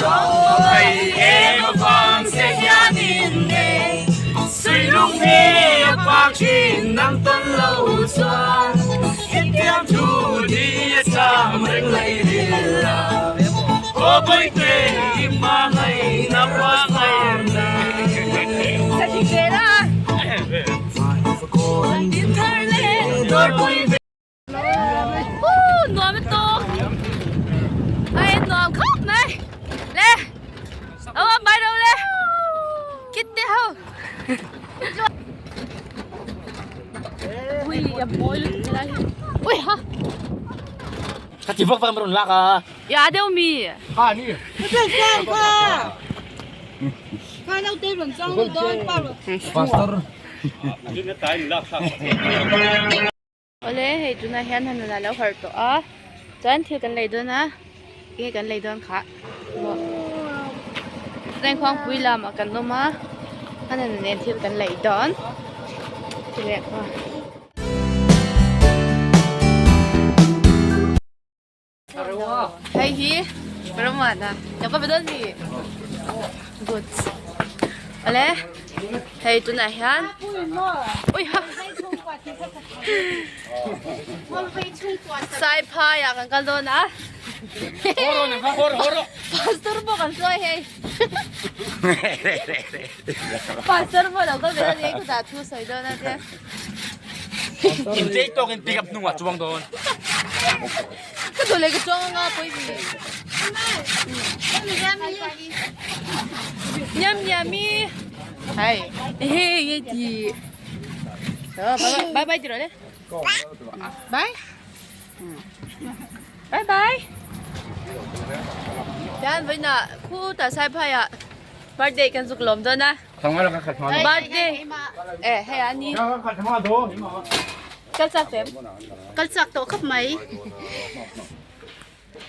Hei em avang che hian in nei Suilung hi a pak thin nang tan lo chuan Hetiang thu ni a cham reng lei ril a Aw Bawihte i hma ngaihna hmangaih na Nuam tawk ai nuam khawp mai le aw mai đâu le kit te ho ui a mawi lutuk helai hi ui ha Ka ti vak vak an rawn lak a. Ya deuh mi. Ha ni. Pastor. Awle hei tunah hian han a lo harh tawh a chuan thil kan lei dawn a enge kan lei dawn khah maw chuan khuangpui lamah kan awm a a nana nen thil kan lei dawn chuleh kha. Hei hi Ramana ka va dawn mi good ale hei tunah hian ui ha Saiphai ah kan kal dawn a Pastor pawh kan hruai hei Pastor pawh lo kal ve dawn e khutah thu sawi dawn a tia. Inchei tawkin pick up hnungah chuang dawn. Ka duh leh ka chuang anga pawi mi. Nyam nyami. Hai. Ehe ye ti. Bye bye ti rawh le. Bye. Bye bye. Tian vawiinah khu ta Saiphai ah birthday kan zuk lawm dawn a. Birthday eh hei a ni kal chak em kal chak tawh khawp mai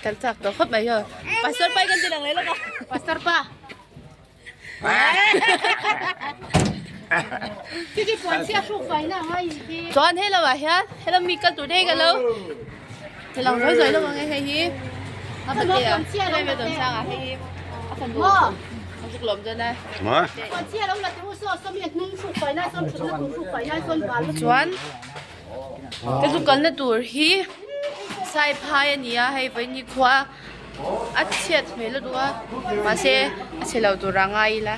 kal chak tawh khawp mai ho pastor pa kan ti lang leh lawk a pastor pa chuan hei lo ah hian hello mi kal tur te hi ka lo ti lang zawi zawi lawk ang e hei hi a fate a helai ve dawn sang ah hei hi a fanu a zuk lawm dawn a chuan ka zu kalna tur hi saiphai a ni a hei vawiin khua a chhiat hmel lutuk a mahse a chhe lo tur ah ngai ila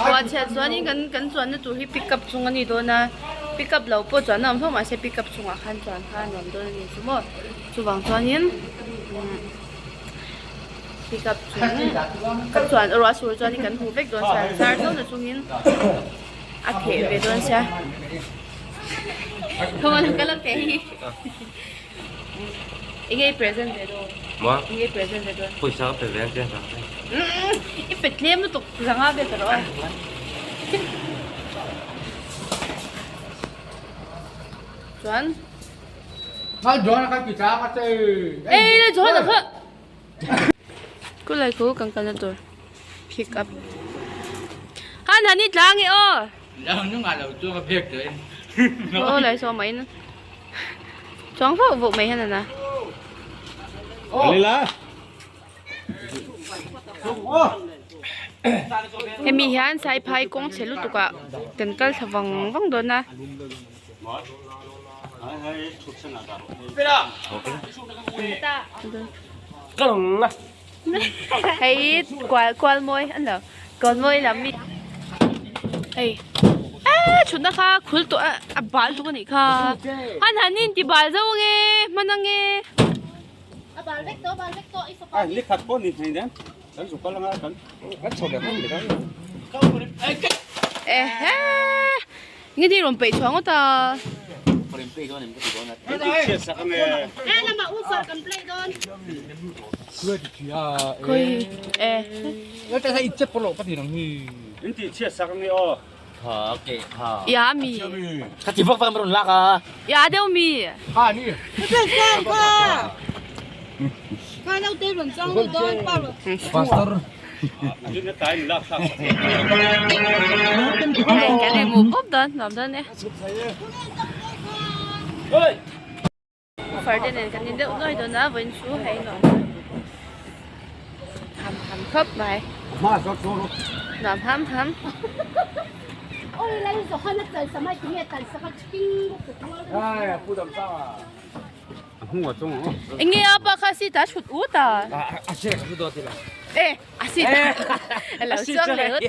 khua chhiat chuanin kan kan chuanna tur hi pick up chung a ni dawn a pick up lo pawh chuan a awm tho mahse pick up chungah khan chuan kha a nuam dawn a ni chu maw chuvang chuanin pick up chung kan chuan erawh a sur chuanin kan hmu vek dawn sia zar tho na chungin a theh ve dawn sia. Come on, ka te hi. Enge i present ve dawn? Maw? Enge i present ve dawn? Pawisa ka pe ve ang che ang che. I pe tlem lutuk zanga vel ta rawh a. Chuan. Ngai John ka ti cha ka che. Ei le John a kha. Kulai khu kan kalna tur pick up. Han han i tlang e aw. Aw lai saw mai in chuang vauh vauh mai hian ana. Hemi hian Saiphai kawng chhe lutuk ah kan kal thla vang vang dawn a. Hei kual kual mawi an lo kual mawi lam mi hei eee thutna kha khul tawh a a bal tuk a nih kha han han in ti bal zo ange hman ange. Ehe nge ni rawn peih chhuah ngawt a. Khawi e. Ya mi. Ya deuh mi. Hei kan inhmuh pawp dawn nuam dawn e. Ufar te nen kan in deuh nuai dawn a vawiin chu hei nuam ham ham khawp mai nuam ham ham. Enge a pa kha si ta chhut ut a. E a si ta a lo chuang leh ut.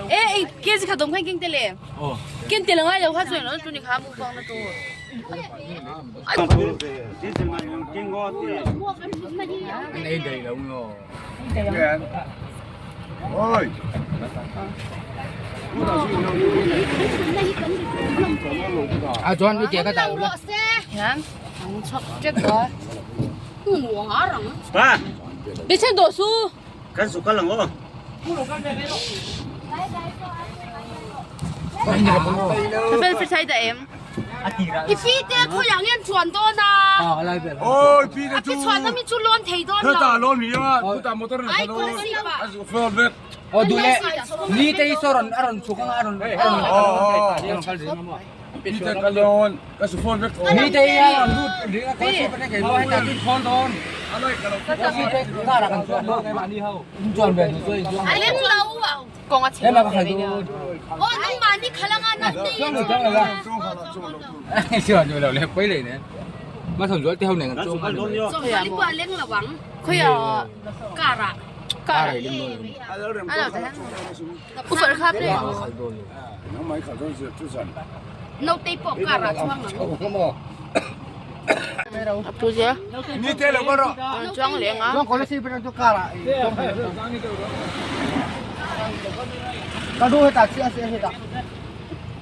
E ei kg khat awm khan keng tel e ken tel angai lo kha chuan lo chu ni kha mukbang na tur. Hian an chhawk tep a. Bi chen dawh su. Kan su kal ang aw. Fel fel sai da em. I pi te khawiah nge an chuan dawn a? Oi pi te A chu. pi chuan ami chu lawn thei dawn lo. Heta lawn ni anga chuta motor in Ai Kolasib ah. A zu floor vek. Aw duh leh ni te hi saw rawn a rawn chhuk anga a rawn Pi te ka lawn ka su phone vek. Ni te hi a rawn lut ring a Kolasib atang keimah heta chu thawn dawn. Kolasib te car ah kan chuan dawn keimahni ho. In chuan ve duh chuan in chuang. A leng lo a. Kawng a chhe Hema ka khai ve dawn. Aw nangmahni khalanga nang te Chuang lo chuang lo la. Chuan lo le pui lei nen. Ma thon zual te ho nen kan chuang a ni. Chawhmali pawh a leng lo ang. Khawiah Car ah. Car ah leng dawn lo. A lo ta hian. U far kha ple. Naute pawh car ah chuang ang. A pu zia. Ni te lo kal rawh. An chuang leng a. Chuang Kolasib atang chu car ah Ka du heta chi a si heta.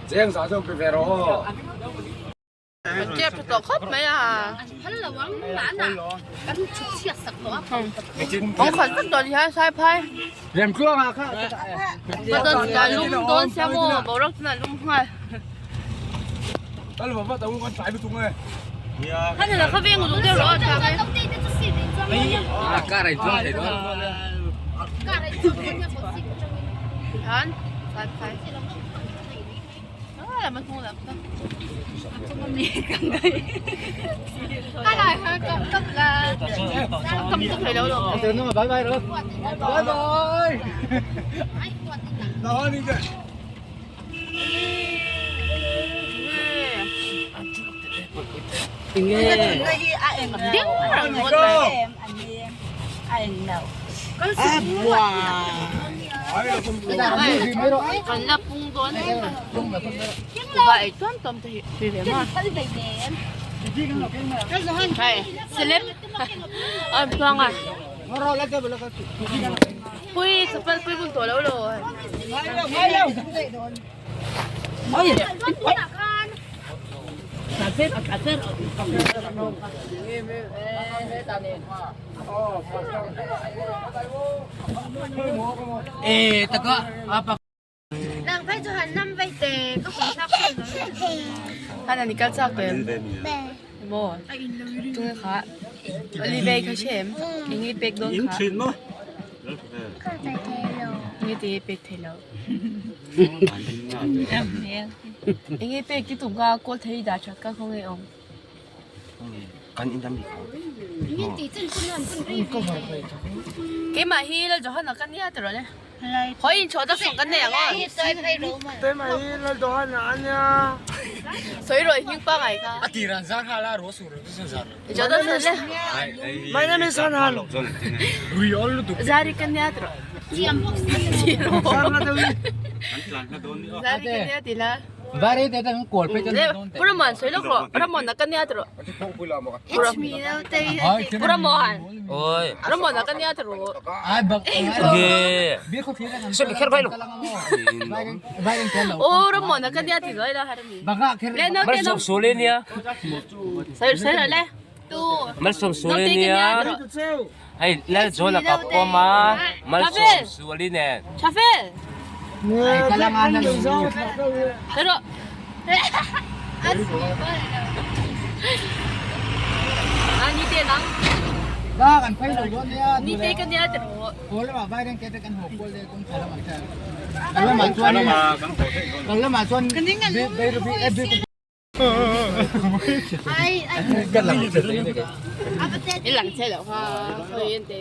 Cheng sa chu pe ve rawh. An chep tha tawh khawp mai a. An phal lo ang nana kan chhuk chhiat sak tawh a. Ang khat vek tawh ni hian sai phai. Remtluang ah kha. Ka dawn chutah lum dawn sia maw boruak chunah lum nghal. Kal va vat ang u kan tlai lutuk nge. Khan la kha veng uluk deuh rawh a tha mai. Car ah in chuang thei dawn. Khan sai phai. Ah lam a hnung lam ta. Ka lai kha kam tawp la. Kam tawp thei lo lo. Bye bye rawh. Bye bye. Nahan in te. Ding rang ngawt mai. Kan la pung dawn va ei tuam tuam te hi tui ve maw hei celeb a chuang a pui chapal pui bun tawh lo lo. Hana ni kal chak em maw tunge kha Olive kha hre em eng nge pek dawn kha enge ti pek thei lo enge pek ti tum kha kawl thei dah that kha khawnge awm. Keimah hi Lal Johana ka nia tiraw le. Hawi introduction kan nei ang aw. Keimah hi Lal Johana a nia. Sawi rawh i hming pangai kha. A tir an zar nghal a, ruah sur rawh chu zar. Introduction le. My name is Han Han. Zari ka nia tiraw. Zari ka nia ti la. Zari te chuan kawl phei chuan dawn teh. Pu Ramon sawi lawk rawh. Ramon a ka nia tiraw. Pu Ramon. Oi. Ramon a ka nia tiraw. Ai bak. Nge. Sawi kher vai lo. O Ramon a ka nia ti lawih la har mi. Banga kher. Le no te no. Mar sawm saw le nia. Sawi sawi rawh le. Malsawmsuali nia hei Lalzawna ka pawm a Malsawmsuali nen. I lang che loh kha khawi an ti.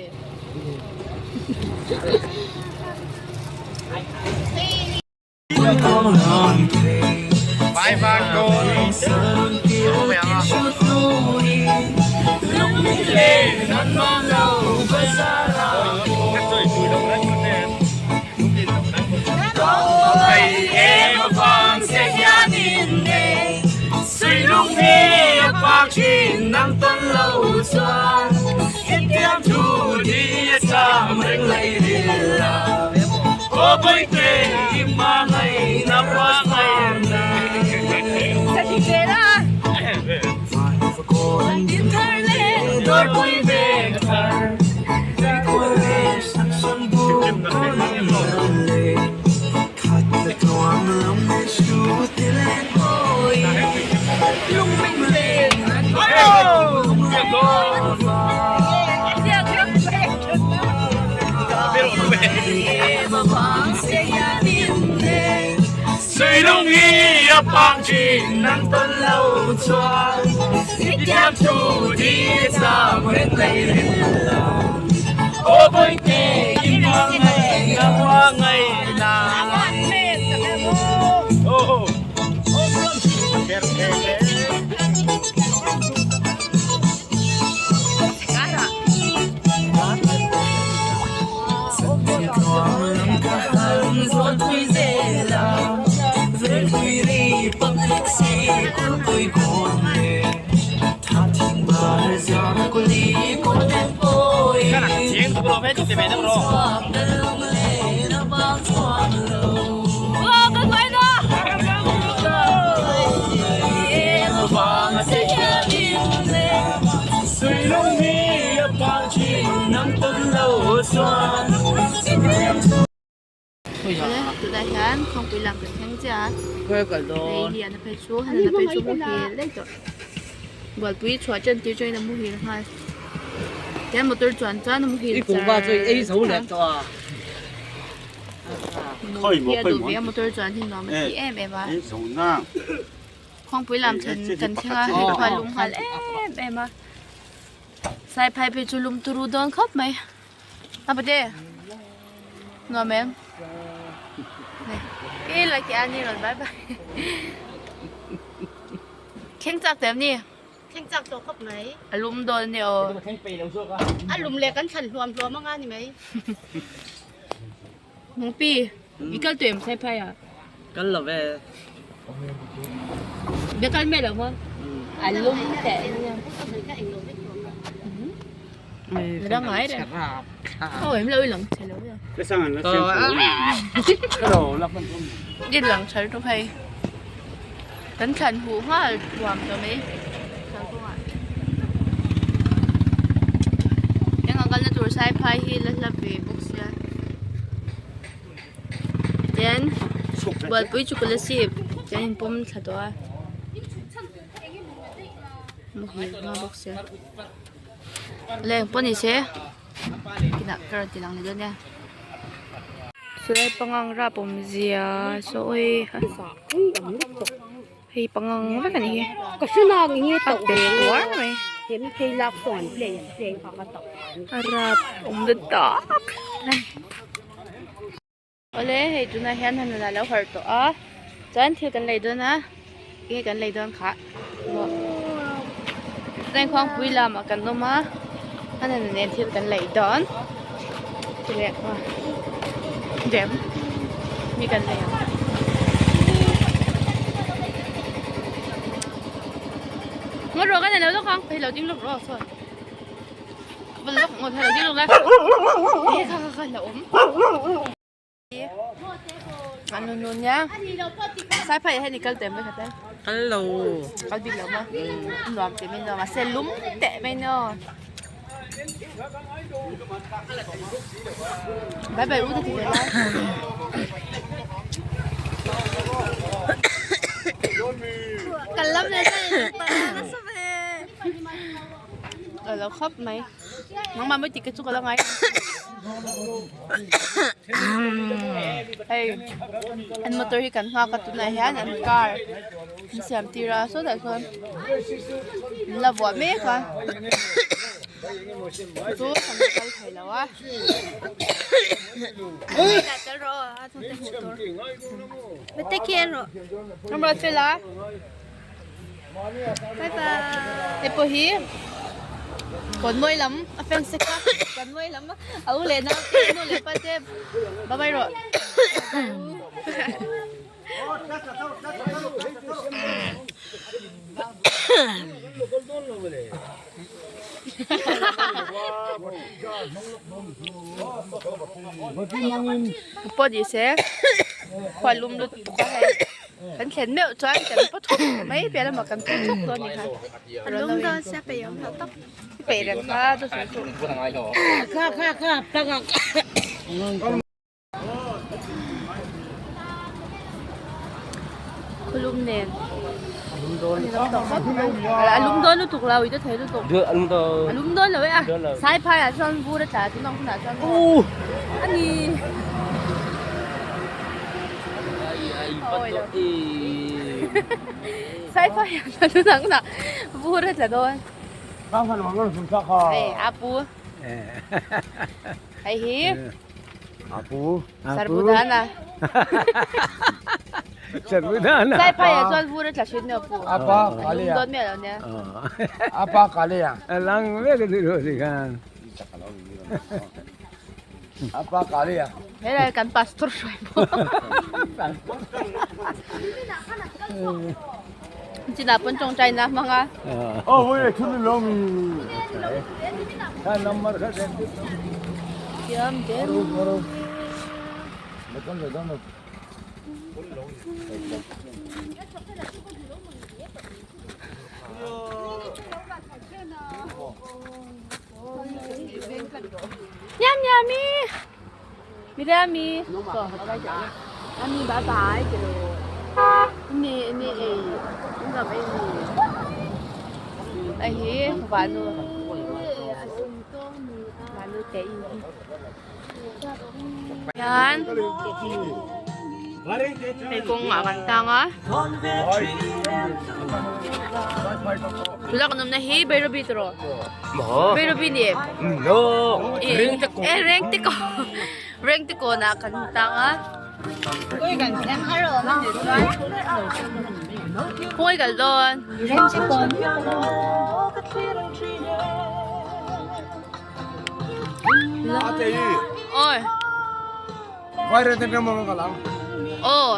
Tunah hian khawngpui lam kan thleng chiah a hei lian a phei chu han a phei chu muhil daih tawh bualpui chhuah ṭan tir chuan a muhil nghal tian motor chuan chuan a muhil char char a hi a duh ve a motor chuan hi nuam a ti em em a khawngpui lam thlen kan thleng a hei pawh a lum nghal em em a saiphai phei chu lum turu dawn khawp mai. A pate nuam em ke la ke ani rawn bye bye thleng chak te em ni thleng chak tawh khawp mai a lum dawn ni aw a lum leh kan thlan hluam hluam anga ni mai Nungpi i kal tawh em sai phai ah kal lo ve Be kal mai lo maw a lum teh Ra ngai reng. Aw em lo i lang che lo ya. I lang chal tawp hei. Kan thlan huh nghal thuam tawh mai. Thlan kawngah. Eng ang kalna tur sai phai hi la hla ve bawk sia. Tian bualpui chu kolasib kan inpawm thla tawh a. Muhil hma bawk sia. Leng pawh ni se kinah ka rawn ti lang leh dawn nia chulai pangang rap awmzia saw hei hei pangang vek a ni hi a pe tuar mai a rap awm na tak a ni. Awle hei tunah hian han a lo harh tawh a chuan thil kan lei dawn a enge kan lei dawn khah maw chuan khuangpui lamah kan awm a a nana nen thil kan lei dawn ti leh aw dem mi kan lei ang ngaw rawh ka nei lo lawk ang hei lo ding lawk rawh sawi. A nu nu nia saiphai ah hian i kal teh mai khat e Kal lo. Kal bik lo maw nuam teh mai nuam a se lum teh mai no. Bye bye u te ti ve lai. Kan lam leh nasa ve. Lo khawp mai. Nangmah mawi tih ka chu ka la ngai. Hei an motor hi kan nghak a tunah hian an car an siam tir a sawtah sawn an la vuah mek a chu kan la kal thei lo a. Bye bye. Hei pawh hi kawnmawi lam a fan sek a kawnmawi lam a u leh nau te nu leh pa te bye bye rawh pawh ni se khua lum lutuk a hei. Kan thlen meuh chuan kan paw thuk mai piah lamah kan paw thuk dawn a ni kha. A lum dawn sia peih awm loh tawp. I peih reng kha chu sawi suh. Kha kha kha plug a. Khawlum nen. A lum dawn lutuk lo i ta thei lutuk. A lum dawn. A lum dawn lo e a. Saiphai ah chuan vur a tla tunang hunah chuan. A ni. Saiphai ah chuan tunang hunah vur a tla dawn. Hei apu. Hei hi. Apu. Sarbudhana. Sarbudhana. Saiphai ah chuan vur a tla thin nia pu. Apa A lum kalia. dawn miah lo nia. Apa kalia. Lang vek a ni ro si khan. Apa kalia. Helai kan pastor hruai pawh. Chinah pawn tawngtai na hmang a. Oh vui thu ni lo mi. Kha number kha den. Thiam den. Nham nhami. Mirami. Ami bye bye Ni ni ei. Ngam ei ni. Ai hi vanu. Vanu te in. Hian hei kawngah kan tang a tuna kan awmna hi Bairabi tawh Bairabi ni eh Rengtekawn Rengtekawn ah kan tang a khawngaih kal dawn. Oi. Oh.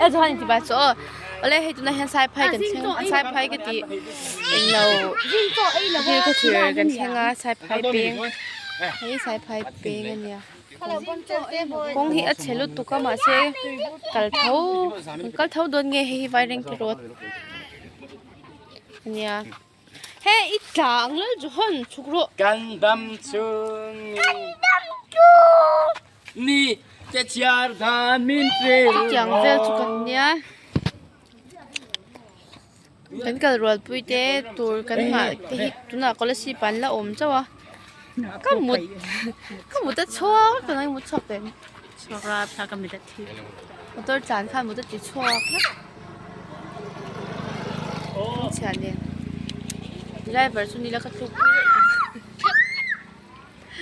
E chuan in ti bai chu aw. Awle hei tunah hian saiphai kan thleng a saiphai ka tih englo thil ka thlir kan thleng a saiphai peng hei saiphai peng a nia kawng hi a chhe lutuk a mahse kal tho kan kal tho dawn nge hei hi vairengte road. Nia. He i tla ang lal chu hawn chhuk rawh. Kan dam chung. Kan dam chung. Ni te chhiar dan min pe. Chutiang vel chu kan nia. Kan kal rual pui te tur kan nghah te hi tunah Kolasib an la awm chauh a. Ka mut ka mut a chhuak ka ngai mut chhuak teh. Chhuak ra thla ka mit a thi. Motor tlan khan mut a ti chhuak vek. Chhia nen driver chu nila ka tluk pui daih tawh.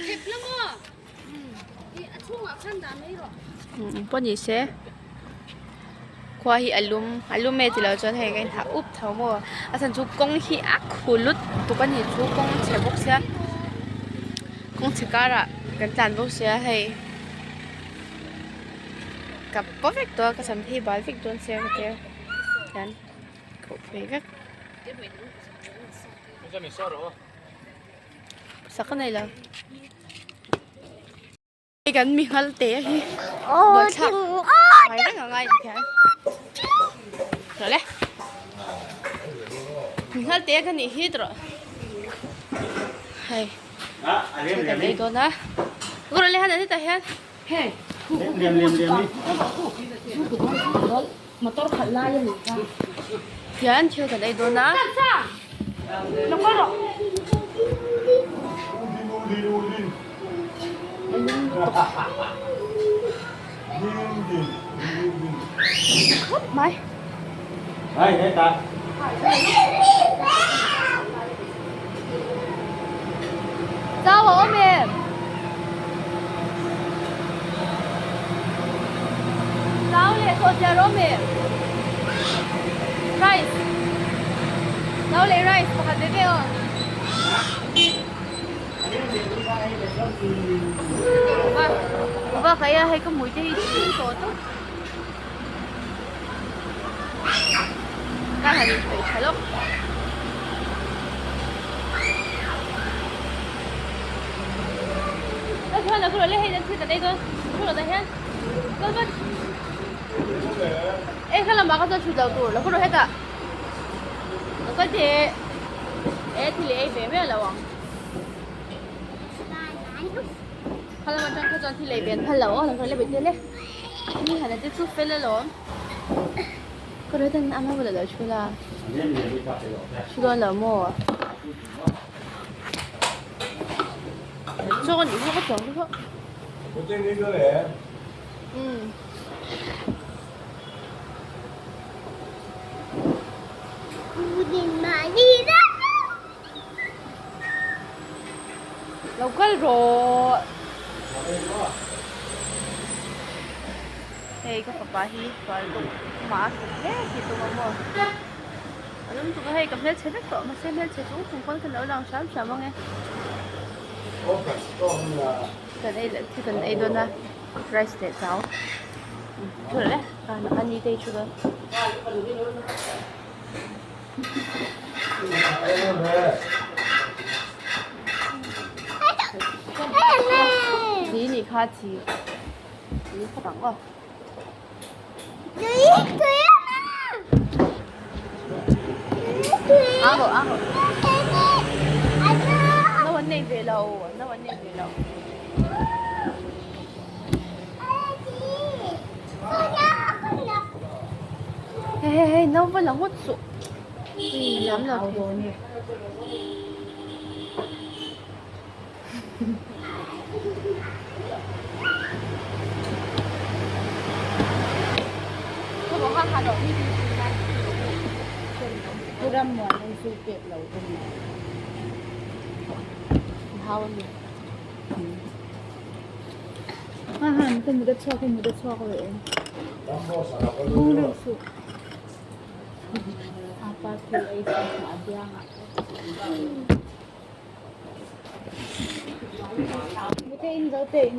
Khep la maw? I a chhungah khan dah mai rawh. Pawh ni se khua hi a lum a lum e tilo chuan hei ka inthah up tho maw a chhan chu kawng hi a khu lut tuk a ni chu kawng chhe bawk sia kawng chhe karah kan tlan bawk sia hei ka paw vek tawh a ka sam hi bal vek dawn sia ka tia hian ka huh phei vek sak a nei lo. Kan mi nghal te hi buaithlak ngai reng a ngai tikhian rawh le mi nghal te ka nih hi tawh hei thil kan ei dawn a rawh le han hetah hian hian thil kan ei dawn a. Khawp mai. Chau a awm em? Chau leh sawhchiar a awm em? Rice. Chau leh rice pakhat ve ve aw. Va kai a hei ka hmui te hi chhing tawh tawp. Ka han inpeih tha lawk. Ka chuan a kawr leh hei dan thil kan ei dawn. Thu lo tah hian kal vat. Ei kha lamah ka chuan thut lo tur lo kawr hetah. Lo kal teh. E thil ei ve miah lo ang. Kha lam atang kha chuan thil ei ve an phal lo aw lo kawr leh bete le. Mi han te chu fel alawm. Ka rawt an ama bulah lo thu la. Thu dawn lo maw? Chaw kan ih ka chuang chu. Um. Lo kal rawh. Hei ka fapa hi sual tum mah a tum hle tih tum a maw. A lum tuk a hei ka hmelchhe vek tawh mahse hmelchhe chung chung pawn ka lo lang hram hram ang e. Kan ei leh thil kan ei dawn a rice leh chau. Thu leh a ni te hi thu dawn. Chi nih kha chi ni khawp ang aw. Aho aho. No an nei ve lo, no an nei ve lo. Hei hei hei no va la ngawt suh lam lo thei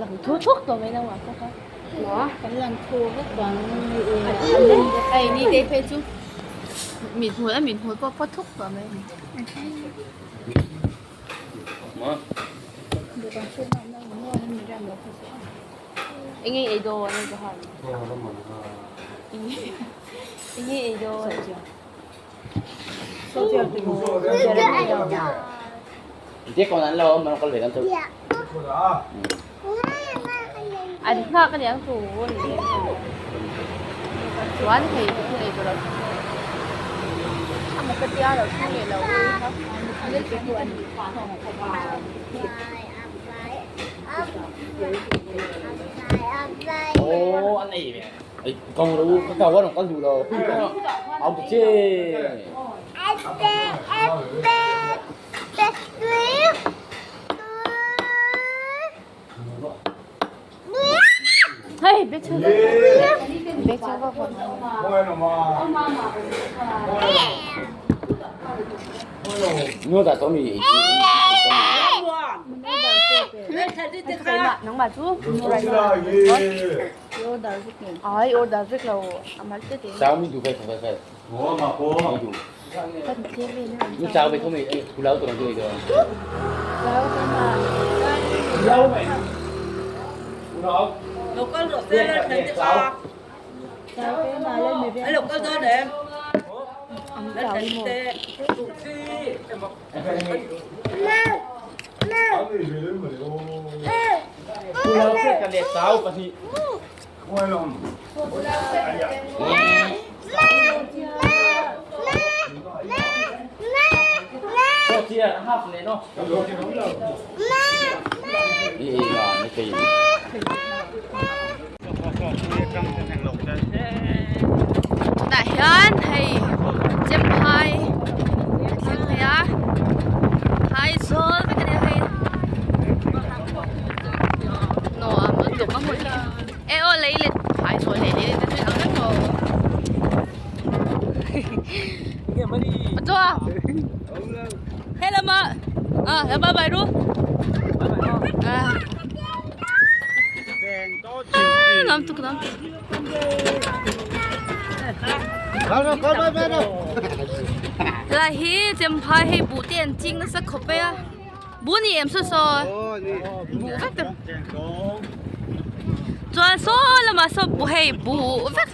Lang thu thuk tawh mai nangmah pawh kha. Kan lang thu vek bang Ai ni te phei chu mit hmul a mit hmul pawh pawt thuk tawh mai. Eng nge ei dawn a Johan? Eng nge ei dawn? An nghak a niang chu chuan hei thil ei tur a a ka tia lo thleng leh lo Hei bag chhung bag chhung va hawn Keimah nangmah chu. Ai order vek lo a mal te te. Tah hian hei Chemphai a thleng phei a phai zawl vek a nia hei nuam lutuk a hmun hi e aw lei let phai zawl leh lei let te chu a inang vek maw pachuau helama ah bye bye ru ah. Nuam tuk nuam tuk. Lai hi Chemphai hei buh te an ching nasa khawp mai a buh ni em saw saw buh vek te chuan saw lamah saw buh hei buh vek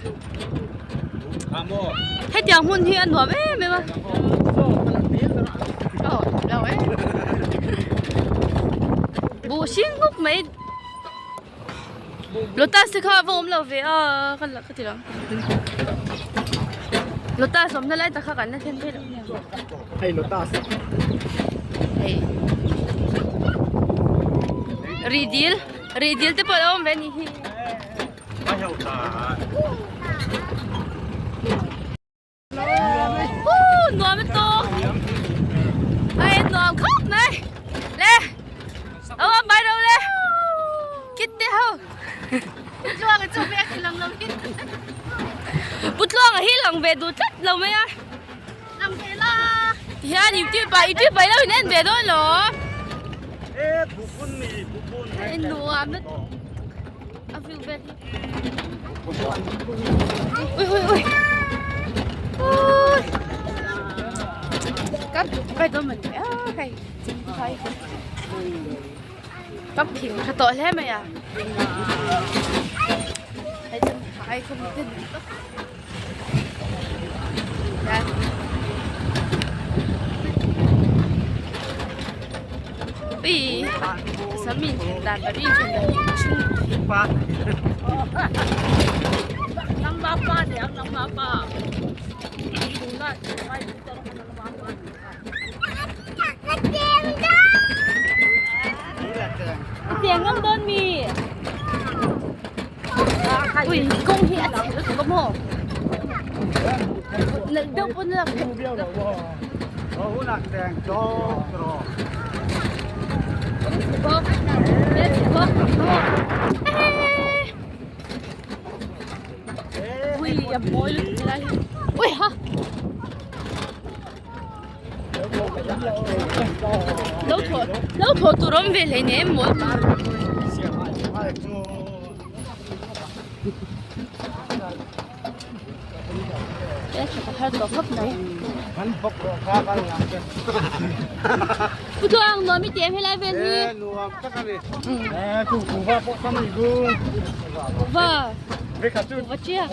hetiang hmun hi a nuam em em a aw lo e buh hring huk mai. Lotus te kha a va awm lo ve a ka la ka ti lo Lotus awmna lai tak kha kan la thlen phei lo Hei lotus hei Rihdil Rihdil te pawh a lo awm ve a nih hi. Nuam lutuk hei nuam khawp mai le aw mai ro le kit te ho Putluanga chu ve a lang lo hi Putluanga hi lang ve duh tlat lo mai a lang ve la tihian youtube ah youtube ah ilo in en ve dawn lo nuam lutuk a view vel hi. Ui ui ui. Ui. Các vai đôi mình á hay chính phải. Các thỉnh thật tội thế mày à. Hay chân phải không tin. Dạ. Ui. Sami dan bari Tiang ngam dawn mi. Ui kawng hi a chhe lutuk a maw. Nalh deuh pawn a lang Ui a mawi lutuk helai hi. Ui ha. Lo thaw lo thaw tur awm ve hlei nem mawi. Pu Tluang nuam i ti em helai vel hi? Kuhva. Kuhva chiah.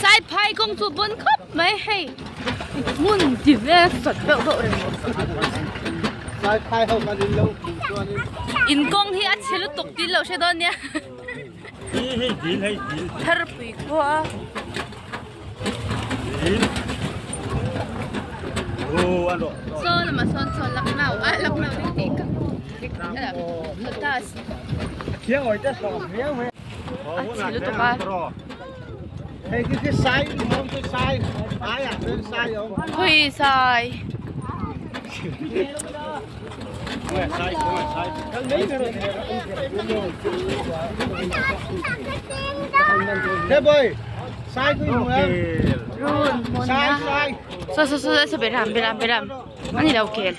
Saiphai kawng chu bon khawp mai hei hmun ti vel sawt deuh deuh reng Saiphai ho kan in lo hmuh chuanin in kawng hi a chhe lutuk tih lo hre dawn nia Tharpui khua Saw lamah sawn sawn Lucknow ah Lucknow ding tih ka Lotus a chhe lutuk a Khawi sai Run hmun a saw saw saw saw beram beram beram a ni lo kel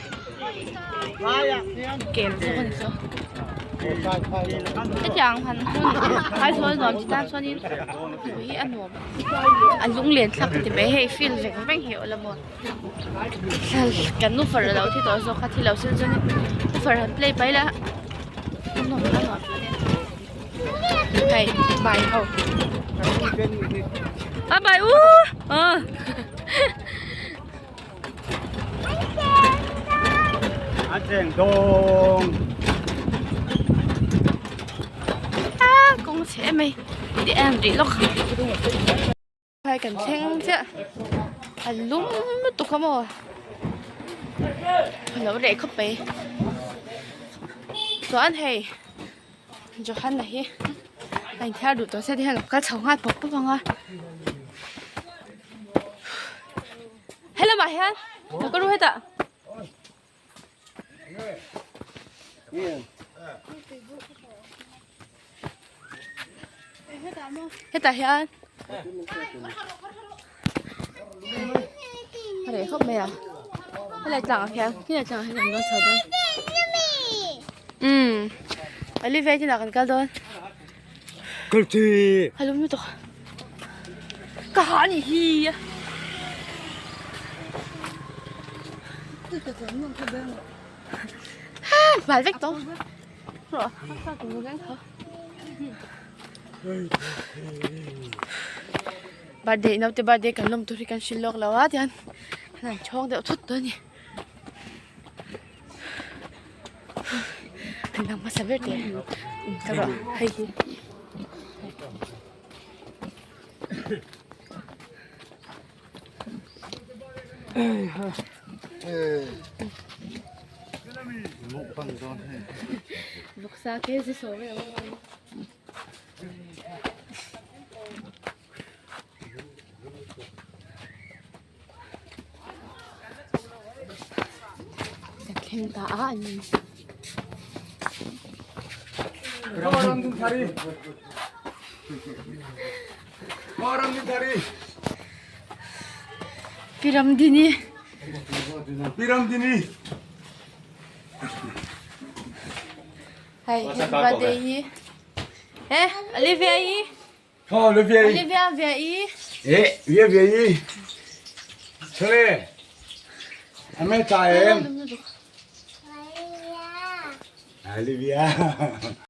kel zawk a ni saw hetiang han hmun Aizawl nuam chi tan chuanin hmuh hi a nuam a lunglen thlak ka ti mai hei field veng veng hi a awm a maw kan nu far alo thi tawh zawk a thi lo se chuanin nu far han play mai la a nuam a nuam hei bai ho a bai u A cheng dawng. A kawng chhe em mai ti em rih lawk. Hai kan thleng chiah a lum lutuk a maw a lo reh khawp mai chuan hei Johanna hi a inthiar duh tawh se ti hian a lo kal chho nghal pawp pawp ang a helamah hian lo ka ru hetah. Hetah hian a reh khawp mai a helai tlangah khian khilai tlangah hian an rawn chho dawn umm Olivia te inah kan kal dawn a lum lutuk ka ha anih hi. Bal vek tawh Birthday naute birthday kan lawm tur hi kan hrilh lawk lo a tihian an chhawng deuh thut tawh a ni an lang hmasa ber teh ka rawh hei hi. Vawksa kg sawm e Kan thleng ta a an ni. Piramdini. Piramdini. Hei, happy birthday hi. Eh, Olivia hi. Oh, Olivia hi. Olivia via i. Eh, via via i. Chale. Ame cha em. Olivia.